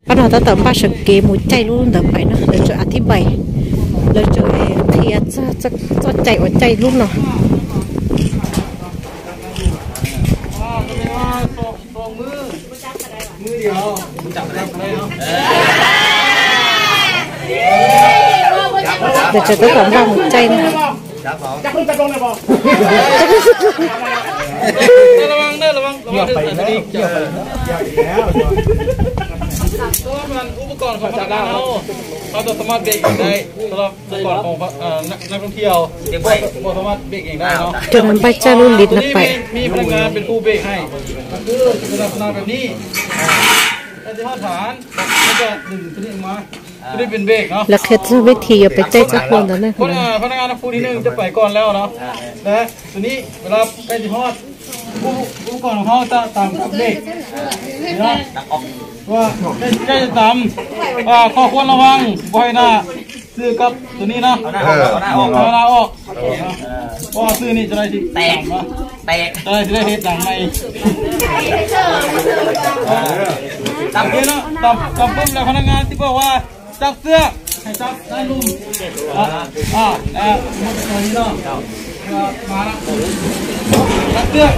Pab no tab tom npaj sawv kev mus caij lub ntawd pais no, lawv tseem a thib npaim, lawv tseem qhia txog txoj cai uas caij lub no. Lawv tseem tab tom npaj mus caij no. Cov no npaj caij lub lis no pais. Lawv qhia txog vib thi yuav pais caij txoj hlua ntawd na. Koj kuj los vaj npoj na, xwb kab tus ni no, na o, xwb ni, tam pub lawv qhov na ngas tib poj ua, tab xwb, tab lum, tab xwb,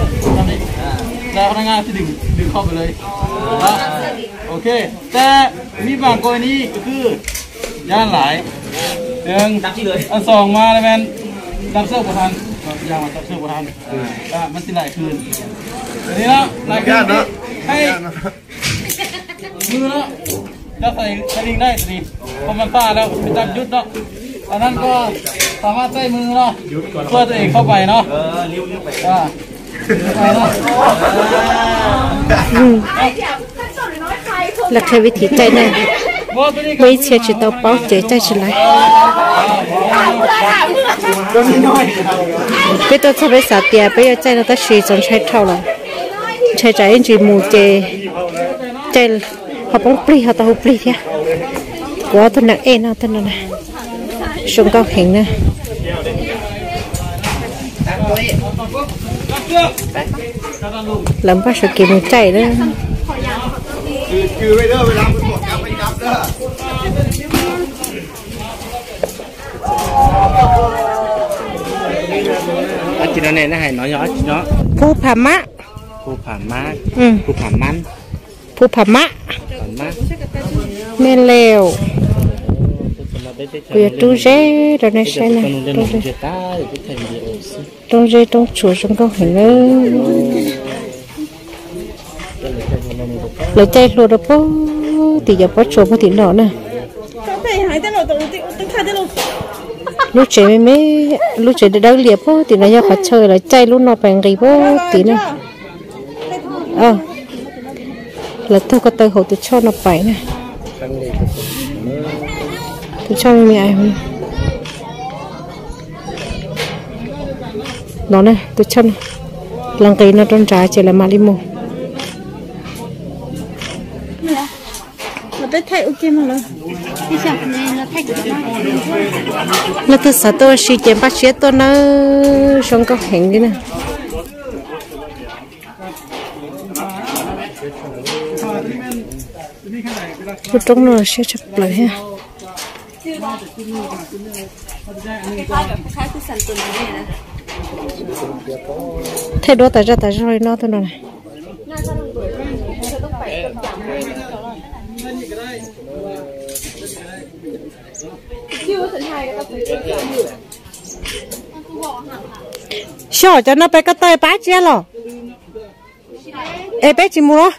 lawv qhov na ngas tib dwm kho pem lawm. Ok, tab mi vam koj ni kwj, yaj lais, teb, xoom mas lawv ven, tab xwb puas han, yaj mas tab xwb puas han, mas tib lais kwj, ni no lais kwj, hais, mws no, cov xais xais li dai ni, koj mas tag lawm, tab yub no, anab koj, tam mas txaij mws no, tuaj txaij koj pais no. Lawv qhia vib thi caij na, muaj ib txhia tsis tau paub ces caij tsis laiv. Peb tuaj txog peb xav tias peb yuav caij no tab sis txaus ntshai dhau lawm, ntshai tsam ib ntsis mus ces caij ho poob plig ho tau hu plig thiab. Kuv ob tug neeg ej no, tus no na, zoo nkauj heev na. Lawv npaj sawv kev mus caij lawm. Ab tsi no ne, nej hais no yog ab tsi no? Phu Pham Mab. Phu Pham Mab. Phu Pham Mab. Phu Pham Mab. Pham Mab. Nej leo. Kuv yuav rub zeb rau nej saib na. Rub zeb, rub zeb rub tshua zoo nkauj heev na. Lawv caij hlua rau puag tim cov pob tsuas puag tim no na. Lub tsev me me, lub tsev dawb lias puag tim no yog qhov chaw lawv caij lub no pais nqis puag tim na. Lawv taug ko taw hauv tus choj no pais na. Tus choj me me no na, tus choj no. Lawv nqis no rau nrad ces lawv mam li mus. Leej twg xav tuaj ua si ces npaj siab tuaj nawb, zoo nkauj heev li na. Lub roob no siab tshaj plaws thiab. Thaij duab tas zaj tas zog li no tuaj no na. Xyov cov no peb ko taw pab tsiab los? Es peb tsis mus los?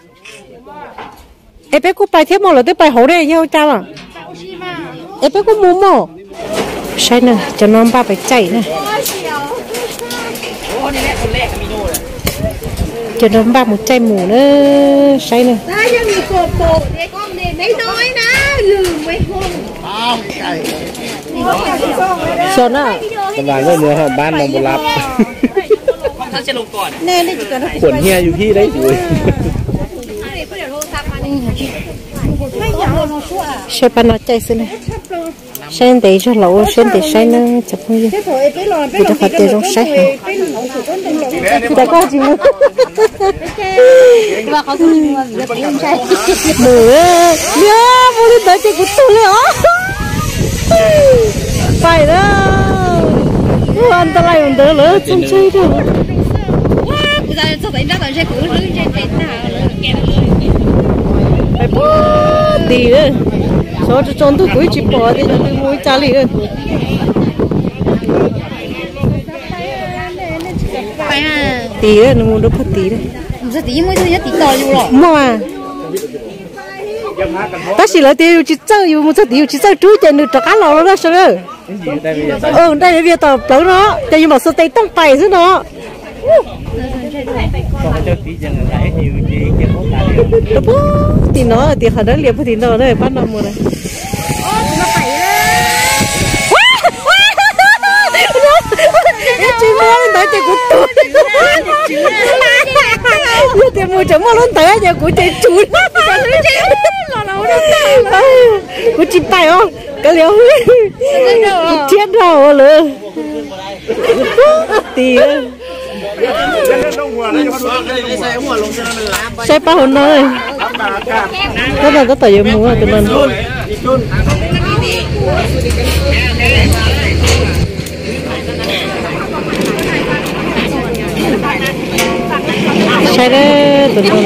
Es peb kuj pais thiab mog, lawv twb pais hauv ne, yog ua cas los? Es peb kuj mus mog. Saib na, cov no npaj pais caij na. Cov no npaj mus caij mus na, saib na. Xyov na. Tab mus ho npab no mus lab. Quam nyiaj yus hib deb yus. Saib pab no caij xwb na. Saib ntev zog los ua siab ntev saib na cov phooj ywg. Vim rau qhov tias zoo saib heev. Cas koj tsis mus? Mus, Kuv tuag li os. Pais na. Ua nta lais ntawd lawv txog ntshe rau. Pais puag tid, xyov tso tso ntuj kuv ib tsis pom tias yog nws mus ua cas li. Tid nws mus rau puag tid. Muaj, tab sis lawv tias yus tsis txawj, yus mus txog tid yus tsis txawj rub ces nws rov qab los no na sawv daws. Nraj vias tom plawv no ces yus mam xuas tes tooj pais xwb no. Puag tim no tias qhov dawb lias puag tim no na, pab no mus na. Tsis muaj lub ntawd ces kuv tuag. Yog tias mus tseem muaj lub ntawd ces kuv ces tsum. Kuv tsis pais os, kav liam, kuv thiab dhau lawm. Tid. Saib pab hauv no, tab tom tab tom yuav mus tus no. Saib tus no.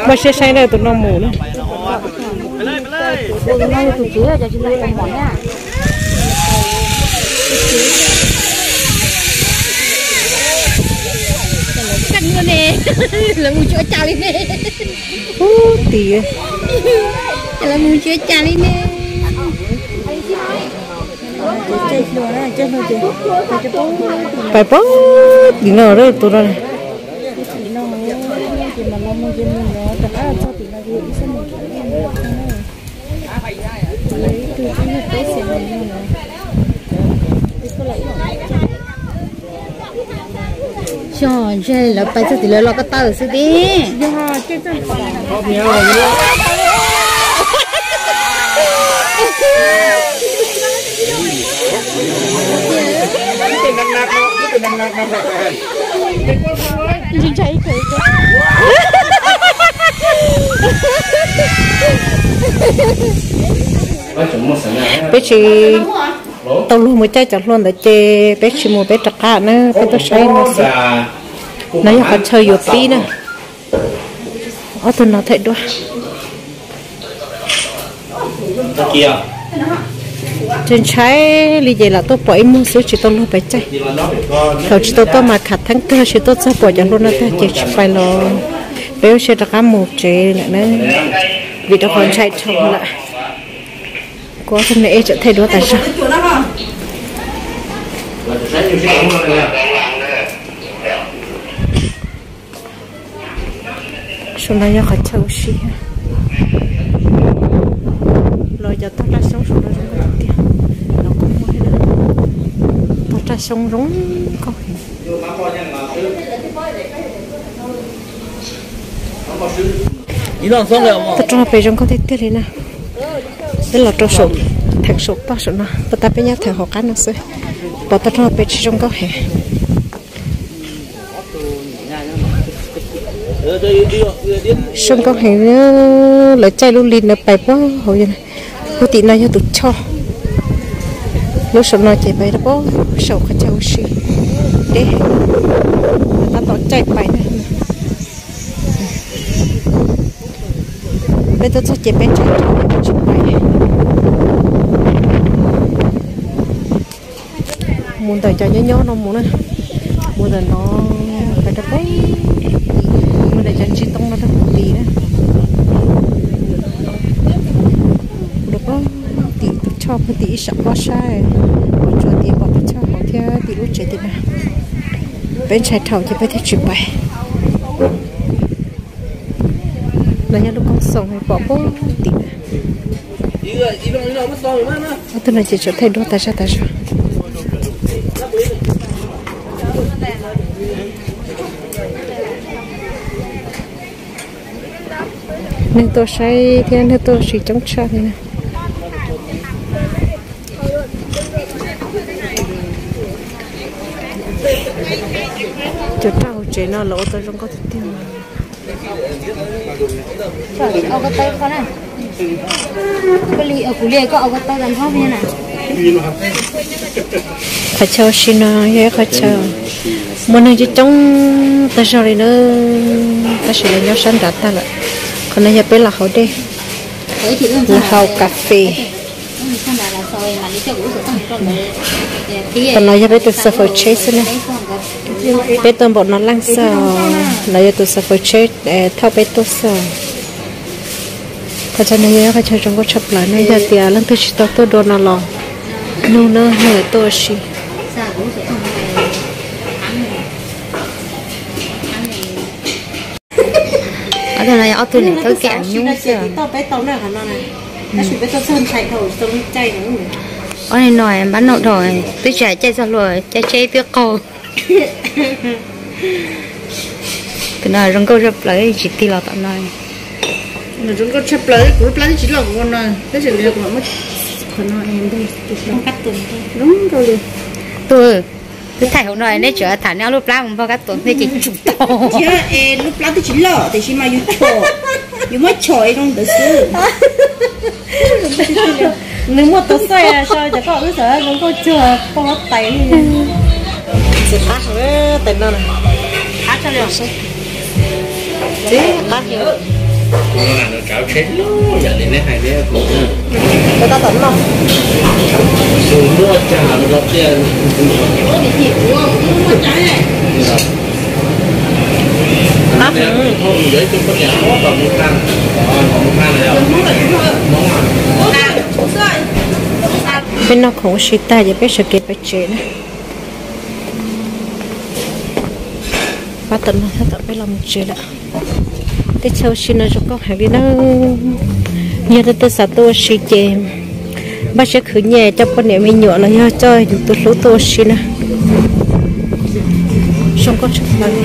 Muaj siab saib tus no mus na. Ub, tid. Lawv mus tsis ua cas li ne. Pais puag tim no, tus no. Xyov ntshe lawv pais txog tim lawv los ko taw xwb tib. Peb tsis tau luag mus caij cov hlua ntawd ces peb tsis mus, peb rov qab na, peb tuaj saib no xwb. No yog qhov chaw yuav pib na. Ob tug no thaij duab. Ces ntshai li ces lam tuaj pom ib muag xwb tsis tau luag pais caij. Thaum tsis tau tuaj mas khav theeb kawg, tsis tuaj txog pom cov hlua no tag ces tsis pais los. Peb ua siab rov qab mus tsev lawm na, vim rau qhov ntshai dhau lawm. Kuv ob tug me es tseem thaij duab tas zog. Saum no yog qhov chaw ua si los cov tog raj xyoob saum no zoo nkauj tiag. Los kuj muaj tog raj xyoob zoo nkauj heev. Tog raj pem zoo nkauj tiag tiag li na. Peb los rau saum, theem saum toj saum no, puag ta peb nyob theem hauv qab no xwb. Pom tog raj pem tsis zoo nkauj heev. Zoo nkauj heev, lawv caij lub li no pais puag hauv. Puag tim no yog tus choj, lub saum no ces pais rau puag saum qhov chaw ua si deb heev, tab tom caij pais na. Peb tuaj txog ces peb ntshai dhau peb tsis pais. Mus ntawm cov nyob nyob no mus na, mus ntawm no pais rau puag tim, mus ntawm cov ntsis ntoo no rau puag tim na. Rau puag tim tus choj puag tim ib sab pob saib, pom tsuas tim pom tus choj hauv thiab tim lub tsev tim no. Peb ntshai dhau ces peb thiaj tsis pais. No yog lub koob xoom pom puag tim na. Ob tug no ces tseem thaij duab tas zog tas zog. Neeg tuaj saib thiab neeg tuaj ua si coob tshaj li na. Cov raj hauv tsev no los ua tau zoo nkauj tiag tiag. Qhov chaw ua si no yog ib qhov chaw muaj neeg coob coob tag zog li na, tab sis lawv nyob sab nrad tag lawm. Qhov no yog peb los haus dej, los haus kas fes. Qhov no yog peb tus xav fawm tsheb xwb na. Peb tuaj npaum no leej xwb, no yog tus xav fawm tsheb thauj peb tuaj xwb. Qhov chaw no yog qhov chaw zoo nkauj tshaj plaws na, yog tias leej twg tsis tau tuaj dua no los nug na, nug lawv tuaj ua si. Ob tug no yog ob tug niam thawj kev nyuj xwb. Ob no npab noj dhau, twb tsis hais caij txog hlua, caij tsheb twb qaug. Tus no zoo nkauj tshaj plaws, tsis tig los tom no. Zoo nkauj tshaj plaws, kuv lub plab twb tsis loj ua no, tab sis kuv muab qhov no, zoo nkauj li. Tus, twb thaij hauv no neb tseem tham neb ob lub plab mus npog kab tuam npej ces tsum tau. Lub plab twb tsis loj tiam sis mas yus chom, yus muab chom zoo ntawd xwb. Nws muaj tus xaij so cov koj wb xav zoo nkauj cuag poj huab tais li. Txiv qab heev tais no na. Qab tshaj li os. Txiv qab heev. Kuv no tsheb loj yam li neb hais thiab kuv. Tab tom noj. Tus muaj cag los tiag. Qab heev. Peb noj khoom ua si tag ces peb sawv kev pais tsev na. Pab tom no tab tom peb los mus tsev lawm. Teb chaws ua si no zoo nkauj heev li na. Yog leej twg xav tuaj ua si ces npaj siab khwv nyiaj coj poj niam me nyuam los yog coj yus tus hlub tuaj ua si na. Zoo nkauj tshaj plaws.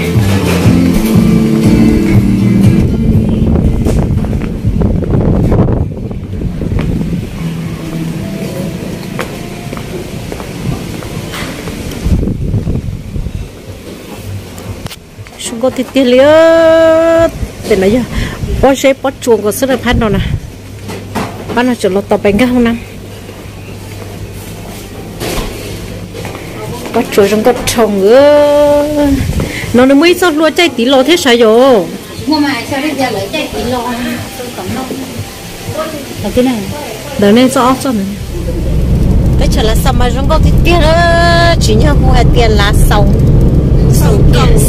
Zoo nkauj tiag tiag li. Tes no yog pob zeb pob tsuas nkaus xwb na phab no na. Phab no tseem los tau pais nkag hoob nab. Pob tsuas zoo nkauj dhau. No nws muaj ib txoj hlua caij tiv los thiab sav yom. Ntawm nej txoj ob txoj ntawd. Teb chaws Lav Xaus mas zoo nkauj tiag tiag na, tsis yog hu hais tias Lav Xaus,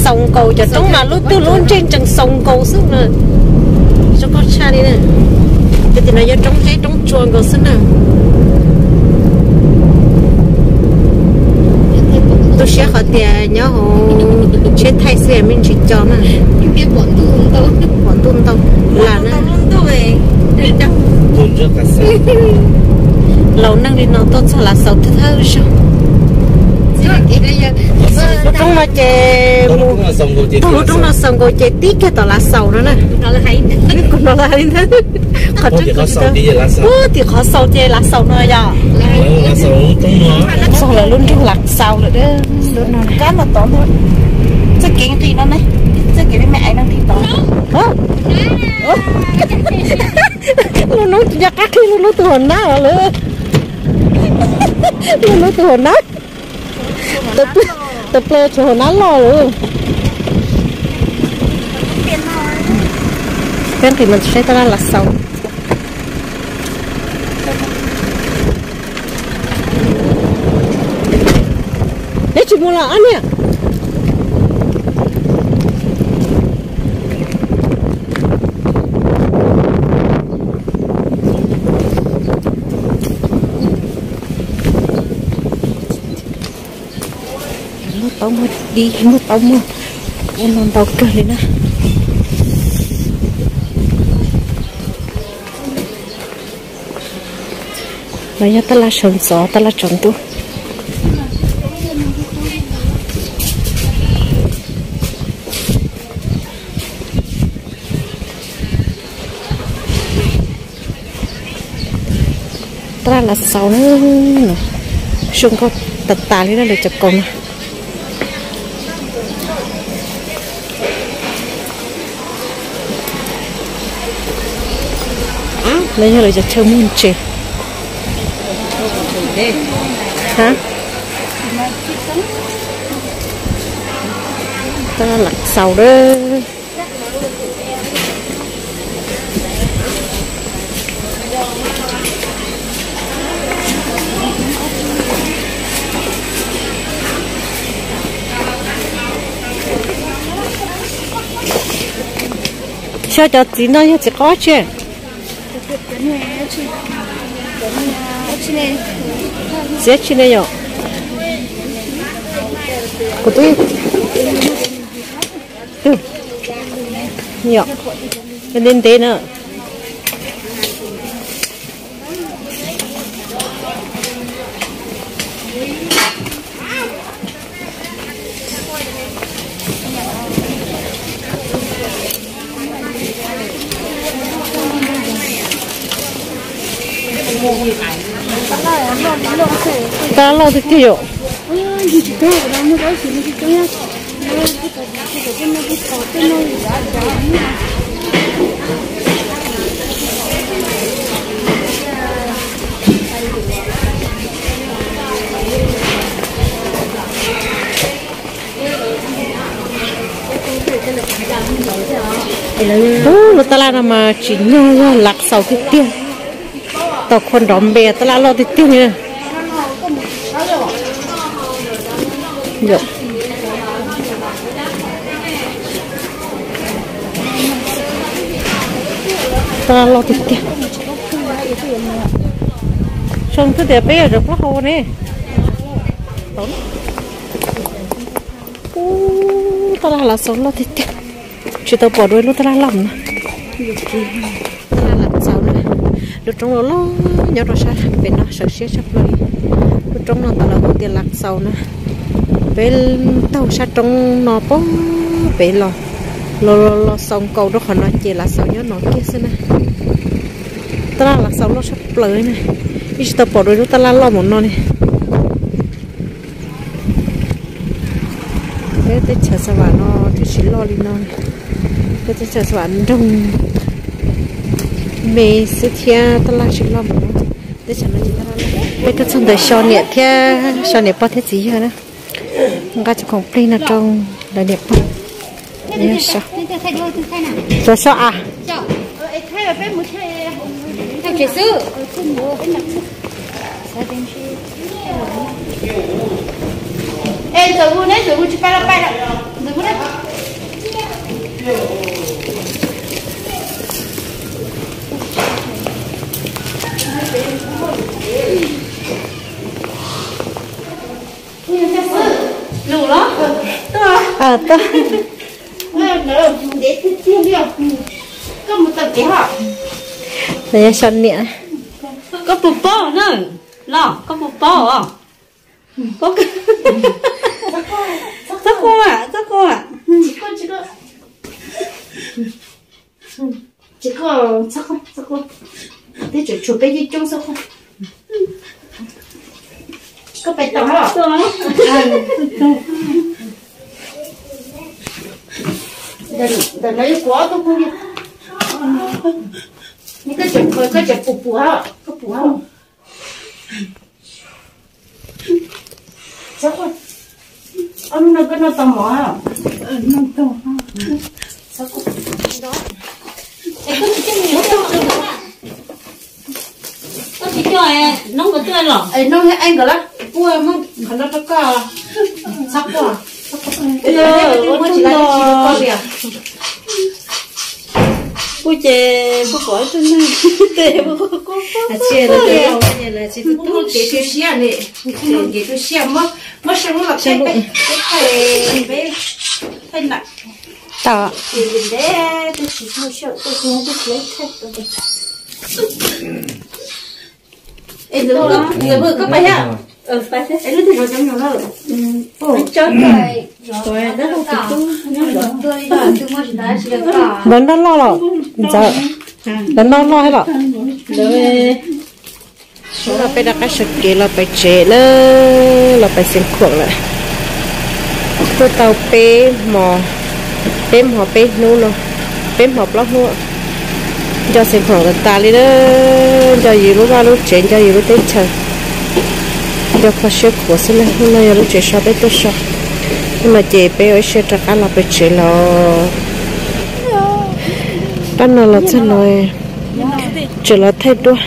xaus nkaus cov roob mas lub twg lub ntseg ntsees xaus nkaus xwb na. Zoo nkauj tshaj li na. Ces tim no yog roob zeb roob tsua nkaus xwb na. Tu siab qhov tias nyob hauv tsheb thaij xwb me ntsis co na. Pom ntuj ntau lam na. Laus neej li no tuaj txog Lav Xaus thawj thawj zaug. Lub roob no ces mus, lub roob no xaus nkaus ces tib kiag tom Lav Xaus no na. Kuv no lawv hais li ntawd. Qhov tseeb kuv tsis tau. Ub, tim qhov xaus ces Lav Xaus no yom. Txog lawv lub nroog Lav Xaus lawm. Kab no tod ntag. Txoj kev nqis no ne, txoj kev me me ais no nqis tod. Lub noob tsis nco qab qhib lub noob tus hauv nab lawm. Lub noob tus hauv nab. Tawm plaws tshuav hauv nab loj lawm. Peb nqis mus saib taj laj Lav Xaus. Neb tsis mus los ob niam? Muaj taub muaj dib, muaj taub muaj ub no ntau kawg li na. No yog taj laj sawv ntxov, taj laj tsaus ntuj. Taj laj Lav Xaus na, zoo nkauj tas tas li lawv cov kaus no. No yog lawv cov chaw muag ntses. Ha, tab laj xaus lawm. Xyov cov txiv no yog txiv qos tsi? Txiv dab tsi ne yom? Kuv twb, yom, ntev ntev na. Tab laj loj tiag tiag yom. Ub, lub tab laj no mas tsim nyog yog laj xaus tiag tiag. Tau qhua nrov npe, tab laj loj tiag tiag li na. Tab laj loj tiag tiag. Zoo xwb tias peb yuav cov plaub hau ne. Ub, tab laj laj xaus loj tiag tiag. Tsis tau pom dua lub tab laj loj na. Tab laj laj xaus na. Lub roob los loj nyob rau sab pem no sawv siab tshaj plaws li. Lub roob no ntawd lawv hu tias laj xaus na. Peb taug sab roob no pem, pem los, los, los xaus nkaus rau qhov no ces laj xaus nyob no kiag xwb na. Tab laj laj xaus loj tshaj plaws na. Yeej tsis tau pom dua lub tab laj loj mus no ne. Peb teb chaws Xas Vas no twb tsis loj li no. Peb teb chaws Xas Vas nroog me xwb thiab tab laj tsis loj mus no. Teb chaws no tsis loj. Peb tuaj txog ntawm Xyo niam thiab, Xyo niam pog thiab txiv yawg na. Nqa cov khoom plig no rau lawv niam pog. Tuaj so a. Lus los? Tuaj. Ntev tiag tiag li os. Koj mus tau pem os. Nws yog Xyo niam. Koj puas paub na? Los koj puas paub os? Paub. Txhob quaj, txhob quaj. Tsis quaj, tsis quaj. Tsis quaj, txhob quaj, txhob quaj. Twb tseem tshuav peb coob coob, txhob quaj. Koj pais tau los? Ntawm no yuav kuv ob tug phooj ywg. Koj tseem, koj tseem pum pum, koj pum. Ob hnub no koj noj tau mov? Koj tsis coj noob nkawd tuaj los? Noob thiab Eeb nkawd lawv puag muab qhov no rau koj. Txhob quaj, txhob quaj. Muab tsis laj tsis rau koj li os. Kuv ces kuv pom ib tug neeg tes kuv kuv tsis tu siab li, ces tu siab, muab siab lub los thaij, peb thaij, peb thaij lam. Tau. Ces ntev ntev twb tsis muaj siab, twb tsis muaj siab thaij. Es ntawd, ntawd koj pais thiab. Es lub twg zov cov me nyuam no? Ntawd noj loj los ntxawm, ntawd noj loj thiab los. Hnub no peb rov qab sawv kev los pais tsev na, los pais Xeev Khuam lawm. Tuaj tau peb hmo, peb hmo peb hnub no, peb hmo plaub hnub. Nco xeev phoom tas tas li na, nco yus lub vaj lub tsev, nco yus lub teb chaws, nco kho siab khuav xwb na. Hnub no yog lub tsev so peb tuaj so, hnub no ces peb ua ib siab rov qab los pem tsev los. Pab no los txog no, tseem los thaij duab.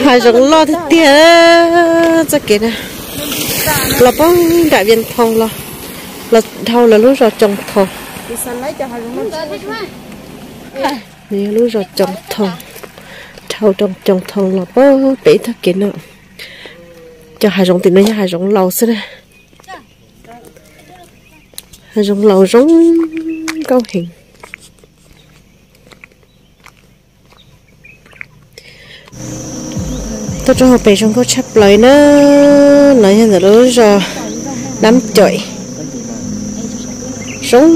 Hav zoov loj tiag tiag txoj kev na. Los puag nram Vias Thoos los, los dhau lawv lub zos Coos Thoos. Yog lub zos Coos Thoos, dhau Coos Thoos los puag pem ib tog kev no. Cov hav zoov tim no yog hav zoov laus xwb na. Hav zoov laus zoo nkauj heev. Tuaj rau hauv pes zoo nkauj tshaj plaws na. No yog ntawm lub zos Nab Caim. Zoo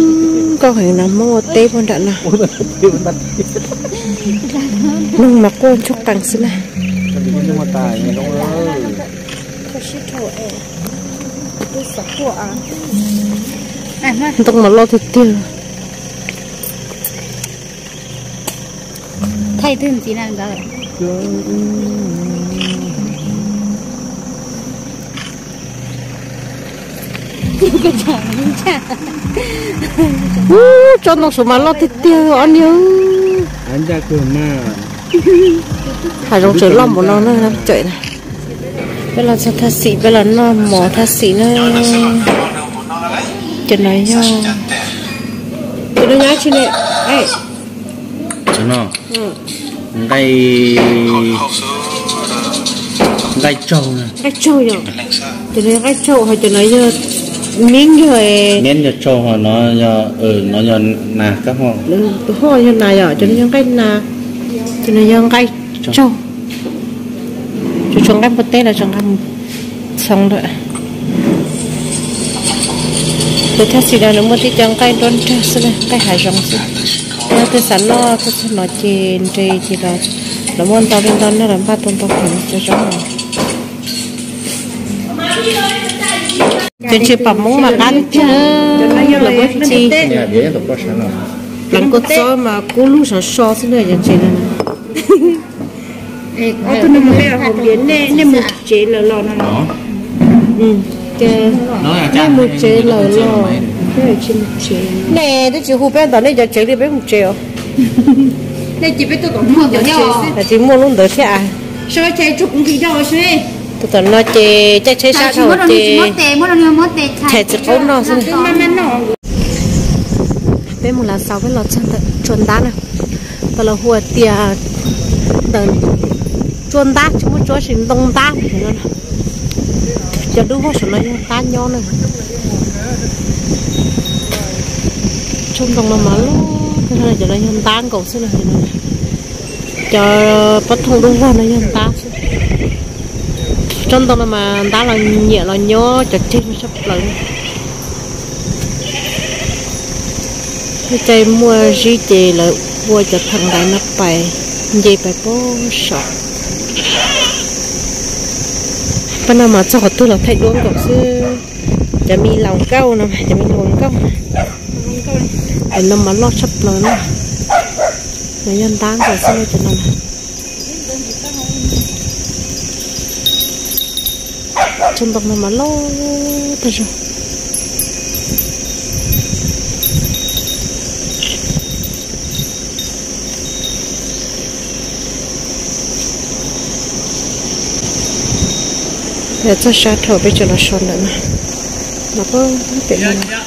nkauj heev no, Hmoob ua teb puag nram no. Noog mas quaj ntsuag qees xwb na. Ntoo mas loj tiag tiag. Thaij twg ntxiv na ntawd. Ub, tsob ntoo saum mas loj tiag tiag ob niag. Hav zoov tseem loj npaum no na, Nab Caim na. Peb los txog thaj xim, peb los noj mov thaj xim na. Cov no yog, cov no nyob tsis ne. Nqaij, nqaij tsaug, nqaij tsaug yom. Cov no yog nqaij tsaug, ho cov no yog miab yog, miab yog tsaug, ho no yog, no yog nas kab ho. Tus ho yog nas yom, cov no yog nqaij nas, cov no yog nqaij tsaug. Tsuas tshuav nqaij npua teb los tshuav nqaij txhoov lawm. Lawv thaj xim no nws muaj tib co nqaij nruab nrag xwb na, nqaij hav zoov xwb. Yog twg xav noj tuaj txog no ces nres ces los, los muaj ntau li ntau noj los npaj tau ntau heev cov zaub no. Cov ntses pom Hmoob mas qab tiag, lawv muab txiv pleev kua txob mas kub lug sov so xwb na cov ntses no. Ob tug no mus li hauv lias, nej mus tsev lawm los no? Nej mus tsev lawm los? Nej twb tsis hu peb tom nej cov tsev li, peb mus tsev os. Tsis muaj lub ntawd thiab. Tus tom no ces caij tsheb sab dhau ces thaiv txiv qaub noj xwb. Peb mus lav xauv, peb los txog ntawm tsua ntab na. Tau lawv hu tias ntawm tsua ntab tsis muaj tsua, sis ntoo ntab no. Cov dub vog saum no yog ntab nyob na. Tsob ntoo no mas loj, cov no yog ntab nkaus xwb no. Cov pob thooj dub vog no yog ntab xwb. Tsob ntoo no mas ntab los nyiam los nyob cov ceg no tshaj plaws. Lub caij muaj zib ces lawv ua cov theem ntaiv no pais, nce pais puag saum. Pab no mas txog qhov twg los thaij duab nkaus xwb. Cov me laus nkauj no, cov me laus nkauj. Cov no mas loj tshaj plaws na. No yog ntab nkaus xwb na cov no. Tsob ntoo no mas loj tag zog. Peb txog sab dhau peb tseem los so ntawm no, los pem no.